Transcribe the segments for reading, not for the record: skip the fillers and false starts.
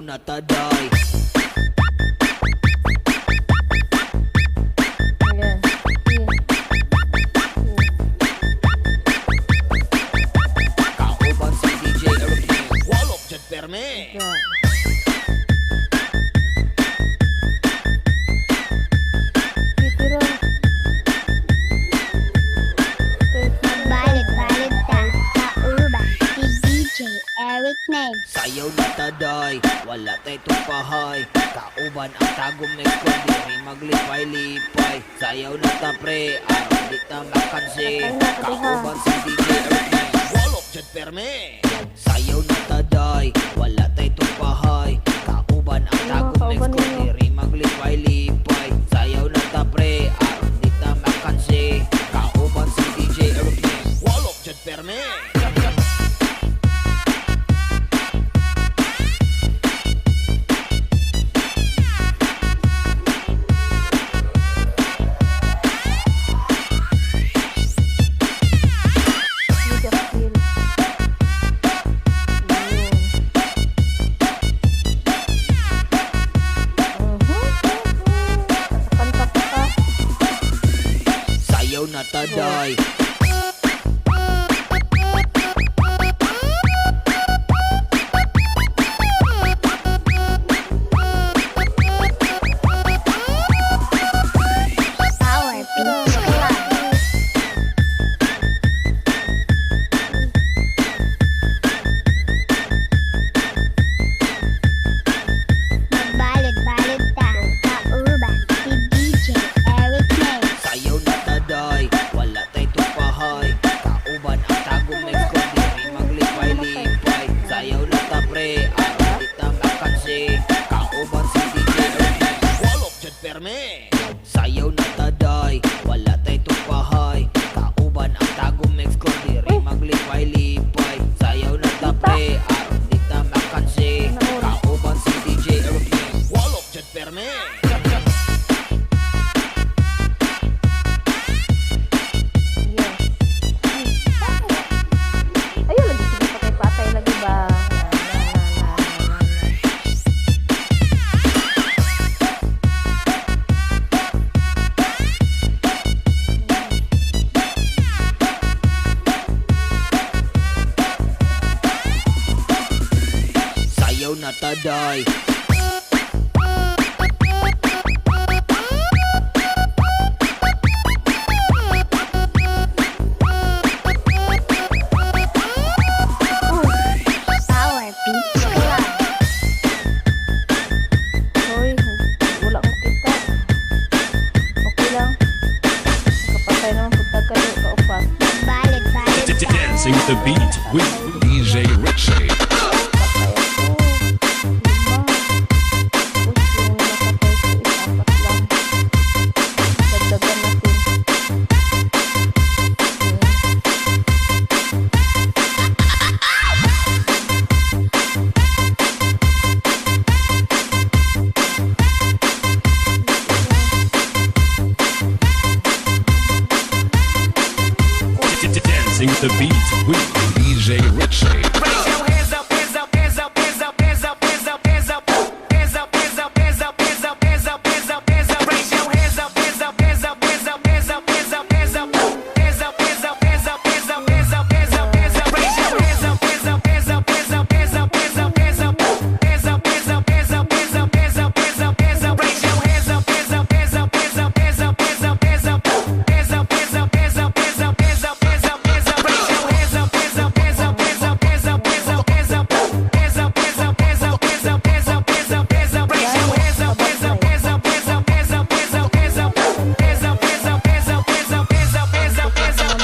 na taday. Ayan. 3, 2. Kauban si DJ Eric Name. Walop jud perme. Yeah. Titira. Magbalid-balid ta, kauban si DJ Eric Name. Sayaw na taday, wala tay tupahay. Kauban ang tagom next ko, diri maglipay-lipay. Sayaw na ta pre, aron di ta makansi. Kauban si DJ Eric Name. Walop jud perme. Sayaw na taday, wala tay tupahay. Kauban ang Ano, tagom next kauban ko, ninyo? Diri maglipay-lipay. Sayaw na ta pre, aron di ta makansi. Kauban si DJ Eric Name. Walop jud perme. Mega skill. Yun. Kanta pa ka. Sayaw na taday. Power Beach Club. Magbalid-balid ta, kauban si DJ Eric Name. Sayaw na taday, wala tay tupahay. Kauban ang tagom next ko, diri maglipay-lipay. Sayaw na ta pre, aron di ta makansi. Kauban si DJ Eric Name. Walop jud perme. Sayaw na taday, wala tay tupahay. Kauban ang tagom next ko, diri maglipay-lipay. Sayaw na ta pre, aron di ta makansi. Kauban si DJ Eric Name. Walop jud perme. Yes. Ay, tama. Ayun, lagi sige patay-patay lagi ba? Na, na, na, na, na, na. Sayaw na taday. Power Beach Club. Hoy, wala akong kita. Okay lang. Nakapatay naman punta kayo kaupat. Magbalid-balid ta. Dancing the beat with DJ Richie. Patay ako. Lima. Tapos yung napatay ko is apat lang. Dagdagan natin. Dancing the beat with DJ Richie. Raise your hands up, hands up, hands up, hands up, hands up, hands up, hands up, hands up, hands up, hands up, hands up, hands up, hands up, hands up. Raise your hands up, hands up, hands up, hands up, hands up, hands up, hands up, hands up, hands up, hands up, hands up, hands up, hands up, hands up. Raise your hands up, hands up, hands up, hands up, hands up, hands up, hands up, hands up, hands up, hands up, hands up, hands up, hands up, hands up. Raise your hands up, hands up, hands up, hands up, hands up, hands up, hands up, hands up, hands up, hands up, hands up, hands up, hands up, hands up. Raise your hands up, hands up, hands up, hands up, hands up, hands up, hands up, hands up, hands up, hands up, hands up, hands up, hands up, hands up. Raise your hands up, hands up, hands up, hands up, hands up, hands up, hands up, hands up, hands up, hands up, hands up, hands up, hands up, hands up.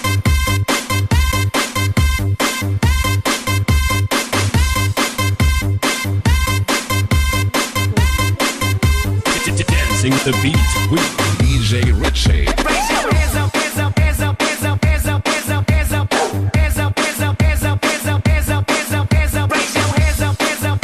Kaya. Dancing the beat with DJ Richie. Raise your hands up, hands up, hands up, hands up, hands up, hands up, hands up, hands up, hands up, hands up, hands up, hands up, hands up, hands up. Raise your hands up, hands up,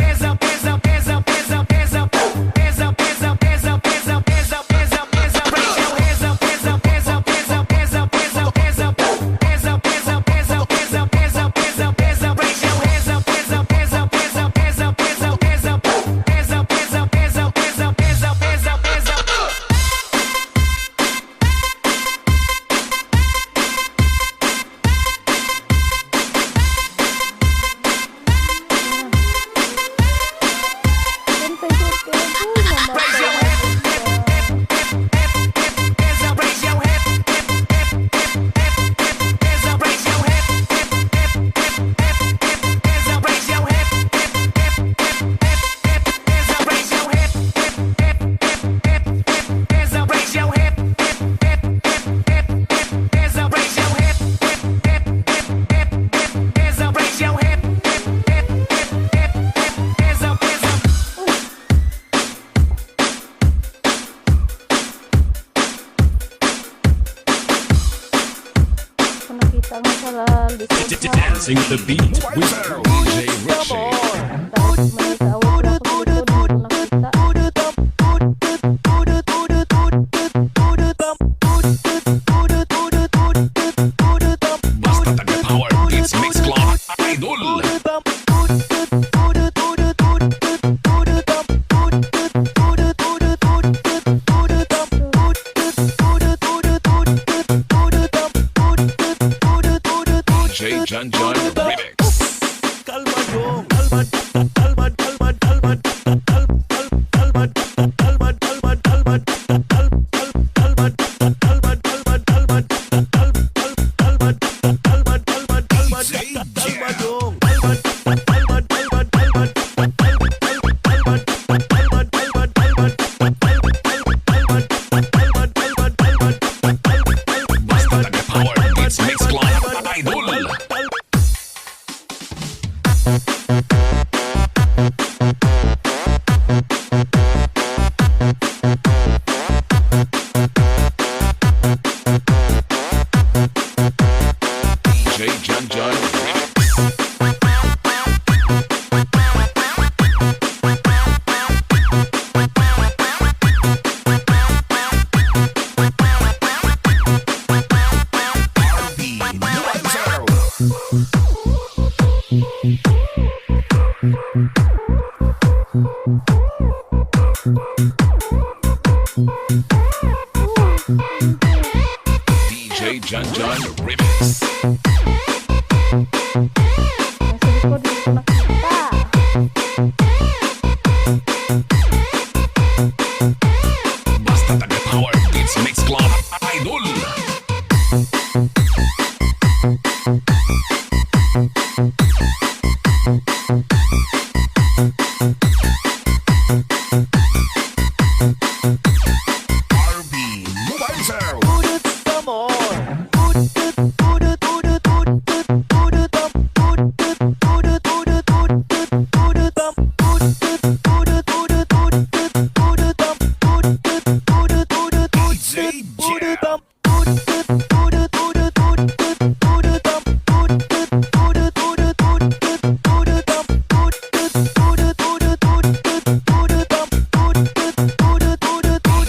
sa likod ha. Dancing the beat with DJ Richie. Tapos may kaaway pa ako sa likod, hindi ko nakita. Basta Taga Power Beats Mix Club Idol. DJ John John Remix. Kalma dong, kalma, kalma, kalma, kalma, kal, kal, kalma, kalma, kalma, kalma, kal, kal, kalma, kalma, kalma, kalma, kal, kal, kalma, kalma, kalma, kalma, kalma dong, kalma, kalma, kalma, kalma, kal, kal, kalma, kalma, kalma, kalma, kal, kal, kalma, kalma, kalma, kalma, kal, kal, Basta Taga Power Beats Mix Club Idol. DJ John John Remix. DJ John John Remix. Nasa likod, hindi ko nakita. Basta Taga Power Beats Mix Club Idol. RB Mobile Zone. DJ Jam.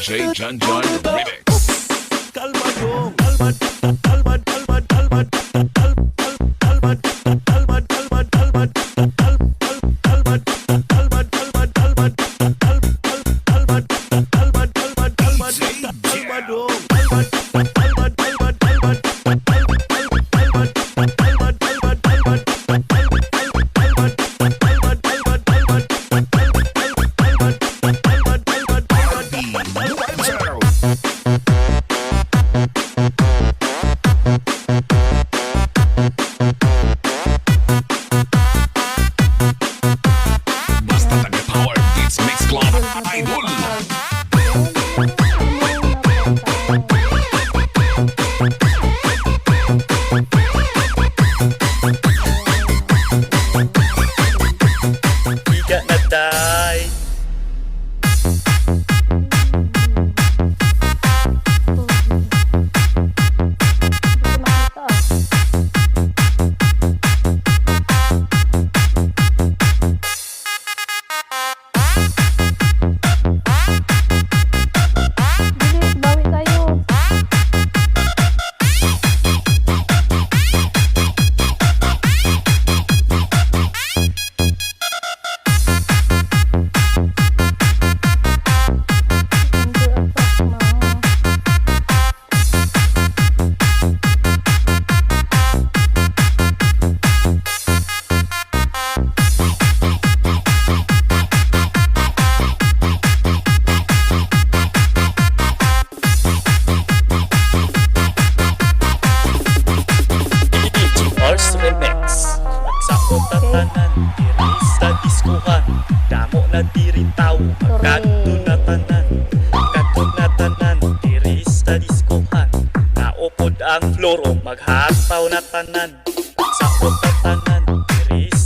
DJ John John Remix. Kalma dong, kalma, kalma, kalma, kalma, kal, kal, kalma, kalma, kalma, kalma, kal, kal, kalma, kalma, kalma, kalma, kal, kal, kalma, kalma, kalma, kalma, kalma dong, kalma, kalma, kalma, kalma, kal, kal, kalma, kalma, kalma, kalma, kal, kal, kalma, kalma, kalma, kalma, kal, kal, kalma, kalma, kalma, kalma, Mobile Zone. Basta Taga Power Beats Mix Club Idol. Higa na day. Hindi ko nakita. Bilis, bawi tayo. Under attack na. Ars Remix. Magsaot ta tanan diri sa diskuhan. Damo na diri tawo, kadto na tanan. Kadto na tanan diri sa diskuhan. Naupod ang floor o maghataw na tanan. Magsaot ta tanan.